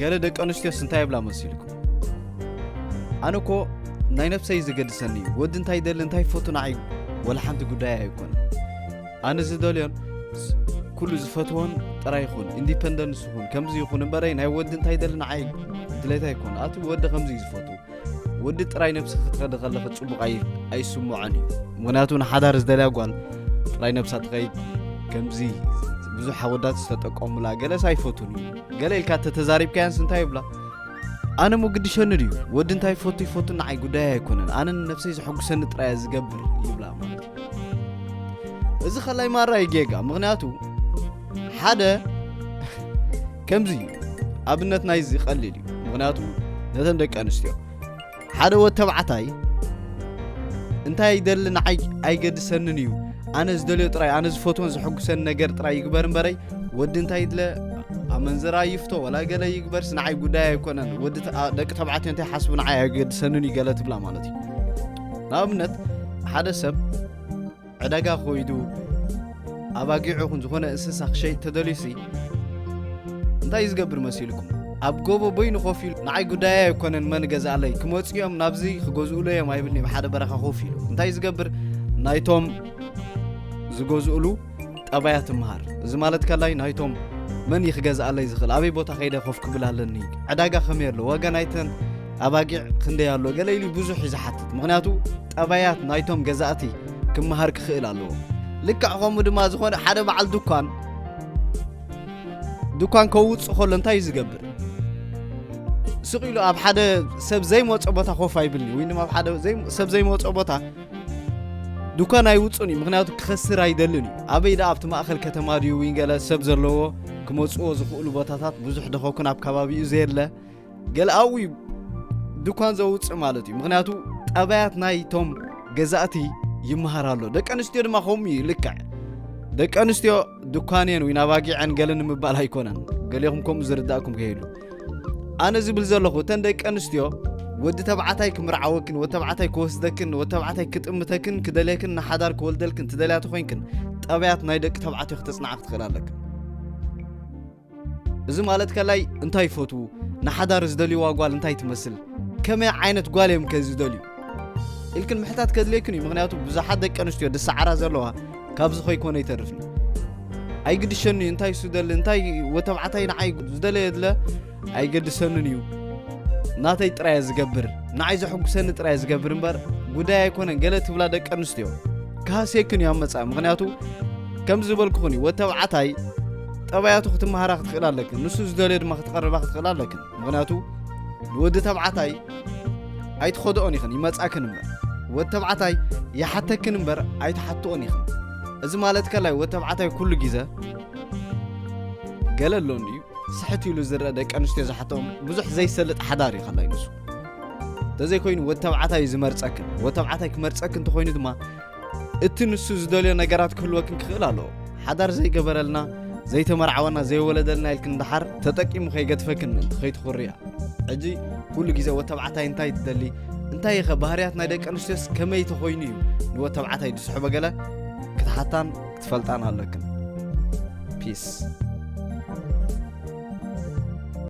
ገለ ደቂ ኣንስትዮስ እንታይ ይብላ መሲልኩም? ኣነ እኮ ናይ ነብሰይ ዝገድሰኒ እዩ። ወዲ እንታይ ይደሊ እንታይ ይፈቱ ንዓይ ወላ ሓንቲ ጉዳይ ኣይኮነን። ኣነ ዝደልዮን ኩሉ ዝፈትዎን ጥራይ ይኹን፣ ኢንዲፐንደንስ ይኹን፣ ከምዚ ይኹን እምበረይ ናይ ወዲ እንታይ ይደሊ ንዓይ ድሌት ኣይኮነ። ኣቲ ወዲ ከምዚ እዩ ዝፈቱ። ወዲ ጥራይ ነብሲ ክትኸዲ ከለኺ ጽቡቕ ኣይ- ኣይስምዖን እዩ። ምኽንያቱ ንሓዳር ዝደልያ ጓል ጥራይ ነብሳ ትኸይድ። ከምዚ ብዙሕ ኣወዳት ዝተጠቀሙላ ገለስ ኣይፈቱን እዩ። ገለ ኢልካ ተተዛሪብካያንስ እንታይ ይብላ? ኣነ ሞ ግድሸኒ ድዩ? ወዲ እንታይ ይፈቱ ይፈቱ ንዓይ ጉዳይ ኣይኮነን። ኣነ ንነብሰይ ዘሐጉሰኒ ጥራይ እየ ዝገብር ይብላ ማለት እዩ። እዚ ከላይ ማራ እዩ ጌጋ። ምኽንያቱ ሓደ ከምዚ እዩ። ኣብነት ናይዚ ቀሊል እዩ። ምኽንያቱ ነተን ደቂ ኣንስትዮ ሓደ ወድ ተባዕታይ እንታይ ይደሊ ንዓይ ኣይገድሰንን እዩ። ኣነ ዝደልዮ ጥራይ፣ ኣነ ዝፈትዎን ዘሐጉሰን ነገር ጥራይ ይግበር እምበረይ፣ ወዲ እንታይ ይድለ ኣመንዝራ ይፍቶ ወላ ገለ ይግበርስ ንዓይ ጉዳይ ኣይኮነን። ወዲ ተ- ኣ- ደቂ ተባዕትዮ እንታይ ሓስቡ ንዓይ ኣይገድሰንን እዩ ገለ ትብላ ማለት እዩ። ንኣብነት ሓደ ሰብ ዕዳጋ ኮይዱ ኣባጊዕ ይኹን ዝኾነ እንስሳ ክሸይጥ ተደልዩሲ እንታይ እዩ ዝገብር መሲልኩም? ኣብ ጎቦ በይኑ ኮፍ ኢሉ ንዓይ ጉዳይ ኣይኮነን መን ገዛለይ ክመፅኦም ናብዚ ክገዝኡሎ እዮም ኣይብልን። ብሓደ በረኻ ኮፍ ኢሉ እንታይ እዩ ዝገብር? ናይቶም ዝገዝኡሉ ጠባያት ትምሃር። እዚ ማለት ከላይ ናይቶም መን እዩ ክገዝኣለይ ዝኽእል? ኣበይ ቦታ ከይደ ኮፍ ክብል ኣለኒ? ዕዳጋ ከመይ ኣሎ? ዋጋ ናይተን ኣባጊዕ ክንደይ ኣሎ? ገለ ኢሉ ብዙሕ እዩ ዝሓትት። ምኽንያቱ ጠባያት ናይቶም ገዛእቲ ክመሃር ክኽእል ኣለዎ። ልክዕ ከምኡ ድማ ዝኾነ ሓደ በዓል ድኳን ድኳን ከውፅእ ከሎ እንታይ እዩ ዝገብር? ስቕ ኢሉ ኣብ ሓደ ሰብ ዘይመፆ ቦታ ኮፍ ኣይብልኒ ወይ ድማ ኣብ ሓደ ዘይ- ሰብ ዘይመፆ ቦታ ድኳን ኣይውፅን እዩ። ምኽንያቱ ክኸስር ኣይደልን እዩ። ኣበይ ደኣ ኣብቲ ማእኸል ከተማ ድዩ ወይ ገለ ሰብ ዘለዎ ክመፅዎ ዝኽእሉ ቦታታት ብዙሕ ደኸኩን ኣብ ከባቢኡ ዘየለ ገለ ኣብኡ እዩ ድኳን ዘውፅእ ማለት እዩ። ምኽንያቱ ጠባያት ናይቶም ገዛእቲ ይመሃር ኣሎ። ደቂ ኣንስትዮ ድማ ከምኡ እዩ ልክዕ። ደቂ ኣንስትዮ ድኳን እየን ወይ ናባጊዐን ገለ ንምባል ኣይኮነን። ገሌኹም ከምኡ ዝርዳእኩም ከይህሉ ኣነ ዝብል ዘለኹ እተን ደቂ ኣንስትዮ ወዲ ተባዕታይ ክምርዓወክን ወዲ ተባዕታይ ክወስደክን ወዲ ተባዕታይ ክጥምተክን ክደልየክን ንሓዳር ክወልደልክን ትደልያ ተኾይንክን ጠባያት ናይ ደቂ ተባዕትዮ ክተጽንዓ ክትኽእል ኣለክን። እዚ ማለት ከላይ እንታይ ይፈትዉ፣ ንሓዳር ዝደልይዋ ጓል እንታይ ትመስል፣ ከመይ ዓይነት ጓል እዮም ከ ዝደልዩ ኢልክን ምሕታት ከድልየክን እዩ። ምኽንያቱ ብዙሓት ደቂ ኣንስትዮ ድሰዓራ ዘለዋ ካብዚ ከይኮነ ይተርፍን እዩ። ኣይግድሸኒ እንታይ እሱ ደሊ እንታይ ወተባዕታይ ንዓይ ዝደለየ ድለ ኣይገድሰንን እዩ። ናተይ ጥራይ ዝገብር ንዓይ ዘሐጉሰኒ ጥራይ ዝገብር እምበር ጉዳይ ኣይኮነን ገለ ትብላ ደቂ ኣንስትዮ ክሃስየክን እዩ ኣብ መጻኢ። ምኽንያቱ ከም ዝበልኩኽን እዩ ወተባዕታይ ጠባያቱ ክትመሃራ ክትኽእል ኣለክን፣ ንሱ ዝደልዮ ድማ ክትቐርባ ክትኽእል ኣለክን። ምኽንያቱ ንወዲ ተባዕታይ ኣይትኸድኦን ኢኽን ይመጻክን እምበር ወዲ ተባዕታይ ይሓተክን እምበር ኣይትሓትኦን ኢኽን። እዚ ማለት ከላይ ወዲ ተባዕታይ ኩሉ ግዜ ገለ ኣሎ እንድዩ ስሕት ኢሉ ዝረአ ደቂ ኣንስትዮ ዝሓተኦም ብዙሕ ዘይሰልጥ ሓዳር እዩ ከላይ ንሱ። እንተዘይኮይኑ ወዲ ተባዕታይ እዩ ዝመርጸክን። ወዲ ተባዕታይ ክመርጸክን እንተኾይኑ ድማ እቲ ንሱ ዝደልዮ ነገራት ክህልወክን ክኽእል ኣለዎ። ሓዳር ዘይገበረልና ዘይተመርዓወና ዘይወለደልና ኢልክን ደሓር ተጠቂሙ ከይገድፈክን ምእንቲ ከይትኹርያ። ሕጂ ኩሉ ግዜ ወተባዕታይ እንታይ ትደሊ እንታይ ኢኸ ባህርያት ናይ ደቂ ኣንስትዮስ ከመይ ተኾይኑ እዩ ንወተባዕታይ ዝስሕቦ ገለ ክትሓታን ክትፈልጣን ኣለክን። ፒስ።